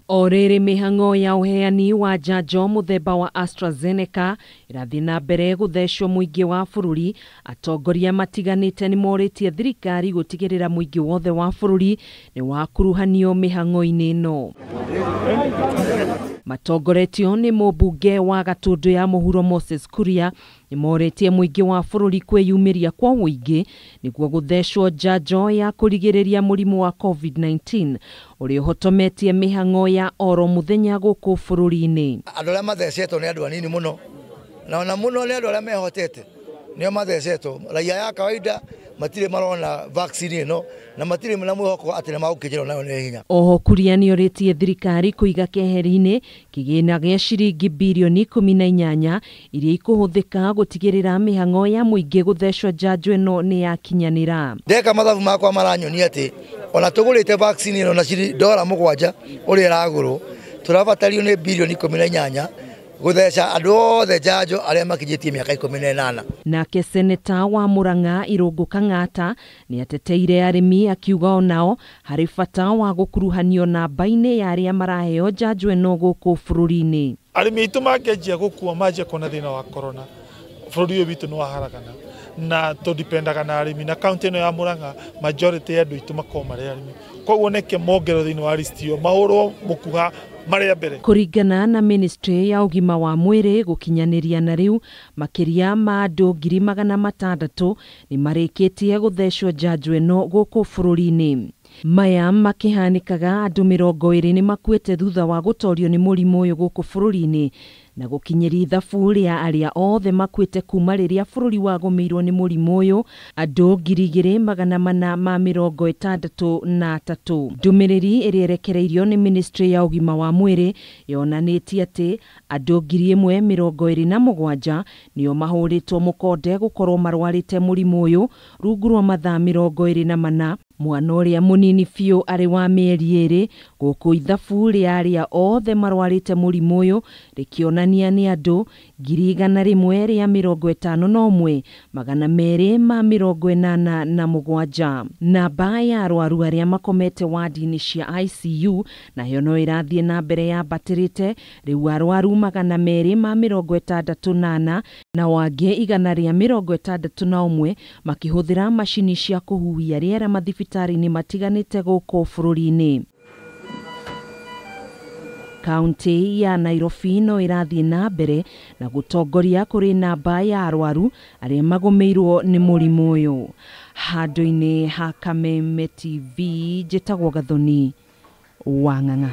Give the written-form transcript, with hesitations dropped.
O rĩrĩ mĩhang'o ya ũheani wa njanjo mũthemba wa AstraZeneca ĩrathiĩ na mbere gũthecwo mũingĩ wa bũrũri, atongoria matiganĩte nĩmorĩtie thirikari gũtigĩrĩra mũingĩ wothe wa bũrũri nĩ wakuruhanio mĩhang'o-inĩ ĩno. Matongoretio nĩ mũmbunge wa Gatũndũ ya mũhuro Moses Kuria nĩmorĩtie mũingĩ wa bũrũri kwĩyumĩria kwa ũingĩ nĩguo gũthecwo njanjo ya kũrigĩrĩria mũrimũ wa COVID-19 ũrĩa ũhotometie mĩhang'o ya oro mũthenya gũkũ bũrũri-inĩ. Andũ arĩa mathecetwo nĩ andũ anini mũno, na ona mũno nĩ andũ arĩa mehotete nĩo mathecetwo. Raia ya kawaida matirĩ marona vaccine ĩno na matirĩ na mwĩhoko atĩ nĩ magũkinyĩrwo nayo nĩ hinya. Oho Kuria nĩorĩtie thirikari kũiga keheri-inĩ kĩgĩna gĩa ciringi birioni 18 iria ikũhũthĩka gũtigĩrĩra mĩhang'o ya mũingĩ gũthecwo njanjo ĩno nĩ yakinyanĩra. Ndeka mathabu makwa maranyonia atĩ ona tũgũrĩte vaccine ĩno na dola 7 ũrĩa ĩragũrwo, tũrabatario nĩ birioni 18 gũtheca andũ othe njanjo arĩa makinyĩtie mĩaka 18. Nake seneta wa Murang'a Irũngũ Kang'ata nĩateteire arĩmi akiuga onao harĩ bata wa gũkuruhanio namba-inĩ ya arĩa maraheo njanjo ĩno gũkũ bũrũri-inĩ. Arĩmi aitũ mangĩanjia gũkua manjia kuona thĩna wa corona, bũrũri ũyũ witũ nĩ waharagana na tũdipendaga na arĩmi, na kaunti ĩno ya Murang'a majority ya andũ aitũ makoragwo marĩ arĩmi, koguo nĩkĩ mongererwo thĩinĩ wa list ĩyo mahũrwo mũkuha marĩa mbere. Kũringana na ministry ya ũgima wa mwĩrĩ gũkinyanĩria na rĩu makĩria ma andũ 600,000 nĩmarĩkĩtie gũthecwo njanjo ĩno gũkũ bũrũri-inĩ. Maya makĩhanĩkaga andũ 20 nĩmakuĩte thutha wa gũtorio nĩ mũrimũ ũyũ gũkũ bũrũri-inĩ na gũkinyĩria ithabu rĩa arĩa othe makuĩte kuma rĩrĩa bũrũri wagũmĩirwo nĩ mũrimũ ũyũ andũ 2463. Ndũmĩrĩri ĩrĩa ĩrekereirio nĩ ministry ya ũgima wa mwĩrĩ yonanĩtie atĩ andũ 1027 nĩo mahũrĩtwo mũkonde gũkorwo marwarĩte mũrimũ ũyũ rungu rwa mathaa 24, mwana ũrĩa mũnini biũ arĩ wa mĩeri 2, gũkũ ithabu rĩa arĩa othe marwarĩte mũrimũ ũyũ rĩkĩonania nĩ andũ 151,287. Namba ya arwaru arĩa makomete wadi-inĩ cia ICU nayo no ĩrathiĩ na mbere yambatĩrĩte, rĩu arwaru 264 na wangĩ 161 makĩhũthĩra macini cia kũhuhia rĩera mathibitarĩ-inĩ matiganĩte gũkũ bũrũri-inĩ. Kaunti ya Nairobi no ĩrathiĩ na mbere na gũtongoria kũrĩ namba ya arwaru arĩa magũmĩirwo nĩ mũrimũ ũyũ. Handũ-inĩ ha Kameme TV njĩtagwo Gathoni wa Ng'ang'a.